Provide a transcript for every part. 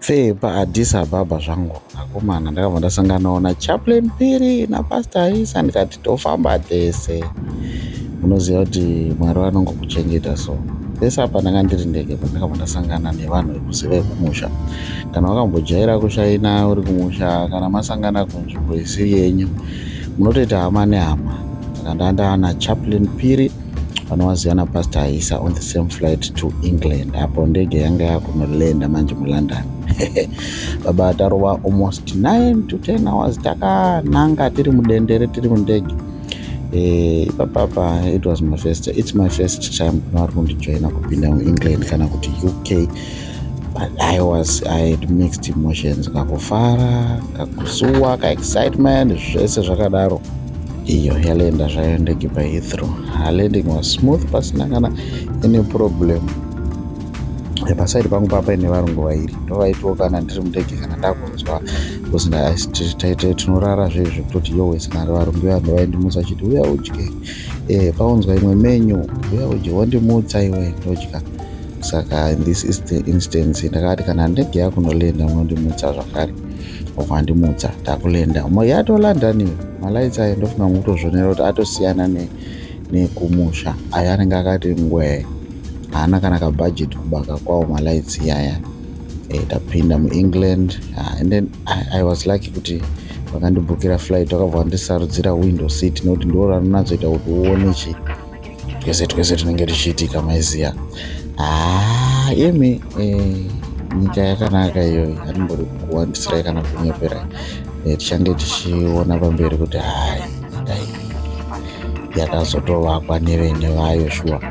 Pfee paAddis Ababa zvangu akomana, ndakabva ndasanganawo naChaplain Piri naPastor Aisa, ndikati tofamba tese. Munoziva kuti Mwari vanongokuchengeta. So pese apa ndanga ndiri ndege, pandakabva ndasangana nevanhu vekuziva vekumusha. Kana wakambojaira kushaina uri kumusha, kana masangana kunzvimbo isiri yenyu, munotoita hama nehama. Saka ndanda naChaplain Piri, vanovaziva, naPastor Aisa on the same flight to England. Apo ndege yanga yakunolanda manje muLondon. Baba, tarova almost 9 to 10 hours takananga tiri mudendere, tiri mundege. Ipapapa it was my first it's my first time kuna vari kundijoina kupinda muEngland kana kuti UK, but I had mixed emotions, kakufara, kakusuwa, kaexcitement, zvese zvakadaro. Iyo yalenda zvayo ndege paHeathrow. Landing was smooth, pasina kana any problem. Paside pangu papaine varungu vairi, ndovaitiwo kana ndiri mundege, kana ndakunzwa kuzi tinorara zvezvi zvekutoti yowe, saka varungu ivavo ndovaindimutsa vachiti, "Uya udye." Paunzwa imwe menu, "Uya udye," wondimutsa, "Iwe, ndodya." Saka in this is the instance ndakati kana ndege yakunolenda, munondimutsa zvakare. Obva ndimutsa, takulenda yatolanda. Malights ayo ndofunga mukutozvionera kuti atosiyana nekumusha. Ayo anenge akati ngwee, haana kana kabudget kubaka kwawo malights iyaya. Tapinda muEngland, and then I was lucky kuti vakandibhukira flight, vakabva vandisarudzira window seat, nekuti ndo ranonatsoita kuti uone chi twese twese tunenge tuchiitika, maiziya. Haa, imi, nyika yakanaka iyoyi, handimbori kuwandisirai kana kunyeperai. Tichange tichiona pamberi kuti hai, nyika iyi yakazotovakwa nevene vayo shuwa.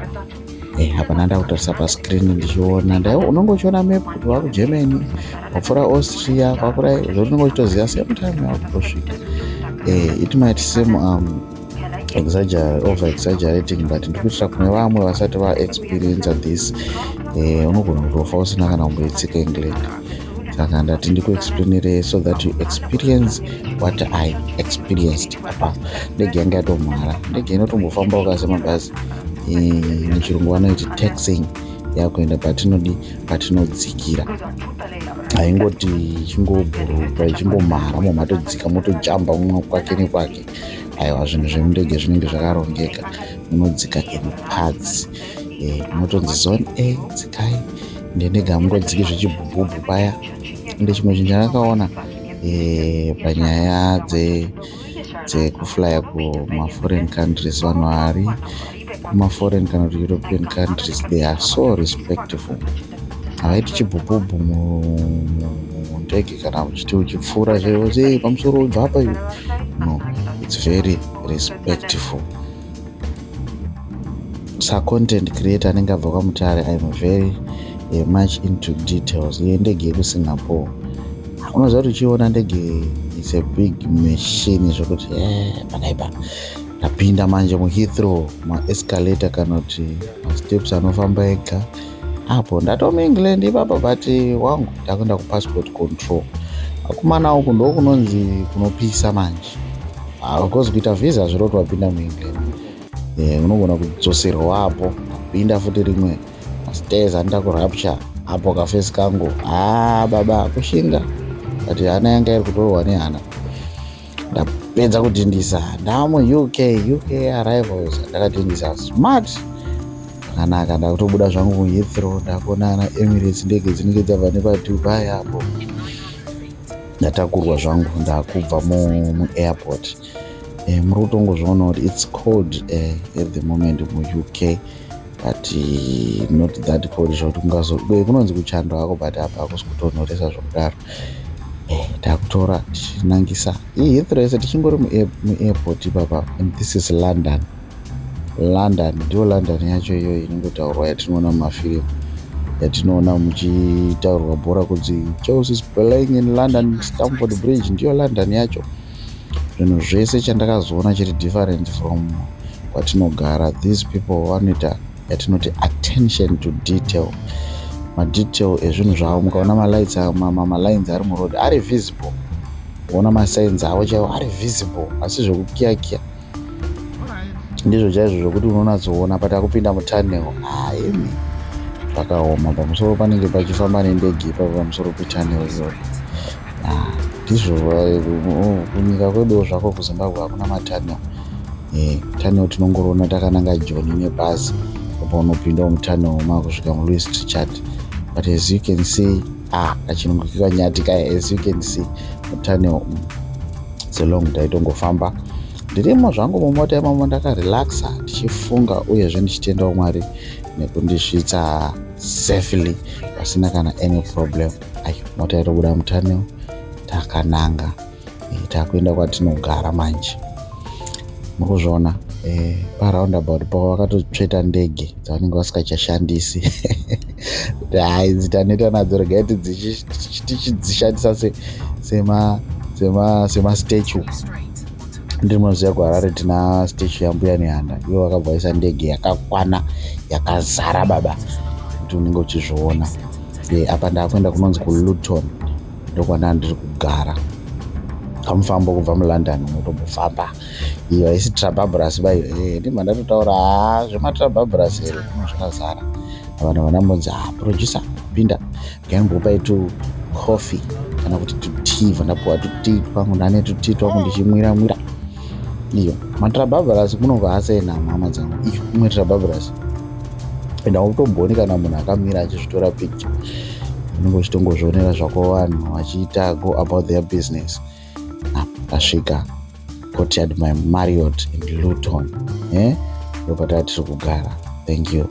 Hapana, ndakutarisa pascreen ndichiona, unonge uchiona map kuti wakuGermany, wapfuura Austria, kwakurai, zvounenge uchitoziva same time wakutosvika. It might seem over exaggerating, but ndikuitira kune vamwe vasati vaexperienca this. Unogona kutofa usina kana kumboitsika England. Saka ndati ndikuexplainirei so that you experience what I experienced. Apa ndege yanga yatomhara. Ndege inotombofamba ukasemabhazi, muchirungu vanoiti taxiing, yakuenda patinodi, patinodzikira. Haingoti ichingobhuruka, ichingomhara, momatodzika, motojamba mumwe kwake nekwake. Aiwa, zvinhu zvemundege zvinenge zvakarongeka. Munodzika in parts, munotonzi zone A, dzikai. Ndendege hamungodziki zvechibhubhubhu paya. Ende chimwe chinhu chandakaona panyaya dzekuflya kumaforeign countries, vanhu vari kumaforeign kana kuti European countries, they are so respectful. Havaiti chibhubhubhu mundege kana uchiti uchipfuura zvei pamusoro, ubva apa iwe. No, it's very respectful. Sacontent creator anenge abva kwaMutare, I'm very much into details. Iye ndege yekuSingapore, unoziva kuti uchiona ndege, it's a big machine zvokuti pakaipa. Ndapinda manje muHeathrow, maescalator kana kuti masteps anofamba ega. Apo ndatomuEngland ipapa, but wangu, ndakuenda kupassport control. Akumana, uku ndokunonzi kunopisa manje, because kuita vhisa zviro kuti wapinda muEngland, unogona kudzoserwa apo. Apinda futi rimwe mastairs anoita kurapture apo kafesi kangu. Haa baba, kushinga, but hana yanga iri kutorwa nehana. Ndapedza kudhindisa, ndamuUK. UK arrivals, ndakadhindisa smart zvakanaka. Ndakutobuda zvangu muHeathrow, ndakuona ana Emirates, ndege dzinenge dzabva nepaDubai apo. Ndatakurwa zvangu, ndakubva muairport. Muri kutongozviona kuti it's cold at the moment muUK, but not that cold zvokuti kungazo kunonzi kuchando hako, but apa hakusi kutonhoresa zvokudaro. Takutora tichinangisa iHeathrow yese, tichingori muairport ipapa. And this is London. London ndiyo London yacho iyoyo inongotaurwa, yatinoona mumafirimu, yatinoona muchitaurwa bhora kunzi "Chelsea is playing in London, Stamford Bridge." Ndiyo London yacho. Zvinhu zvese chandakazoona chiri different from kwatinogara, these people vanoita yatinoti attention to detail, madetail ezvinhu zvavo. Mukaona malights, malines ari muroad ari visible, kuona masigns avo chaivo ari visible, asi zvekukiyakiya ndizvo chaizvo zvokuti unonatsoona. Patakupinda mutunnel, haimi. Pakaoma pamusoro panenge pachifamba nendege ipapo pamusoro petunnel iyoyo. Ah, ndizvo kunyika kweduwo zvako kuZimbabwe hakuna matunnel. Tunnel tinongoriona takananga Joni nebhazi, apo unopindawo mutunnel makusvika muLouis Trichardt. But as you can see, ah, kachirungu kikanyati kaya. As you can see, mutunnel it's long. Taitongofamba ndirimo zvangu mumota imomo, ndakarelaxa, ndichifunga uyezve ndichitendawo Mwari nekundisvitsa safely pasina kana any problem. Ai, mota yatobuda mutunnel, takananga, takuenda kwatinogara manje. Mukuzviona paroundabout pavo vakatotsveta ndege dzavanenge vasikachashandisi, kuti hai, idzi taneta nadzo, regai tichidzishandisa semastatue. Ndiri munoziva kuHarare tina statue yaMbuya Nehanda, ivo vakabva vaisa ndege yakakwana yakazara baba, kuti unenge uchizviona. Apa ndakuenda kunonzi kuLuton, ndokwandaa ndiri kugara. Kamufambo kubva muLondon unotombofamba. Iyo haisi Trababras ba iyo? Ndibva ndatotaura, ha, zvemaTrababras here kuno zvakazara vanhu vanambonzi, ha, producer, pinda, ngainombokupai tu coffee kana kuti tutii. Bva ndapuwa tutii twangu, ndane tutii twangu ndichimwira mwira. Iyo maTrababras kunobva asena hama dzangu. Iyo imwe Trababras, ende hautombooni kana munhu akamira achizvitora picture, unenge uchitongozvionera zvako vanhu vachiita go about their business. Tasvika Courtyard by Marriott in Luton, eh? Ndopataa tiri kugara. Thank you.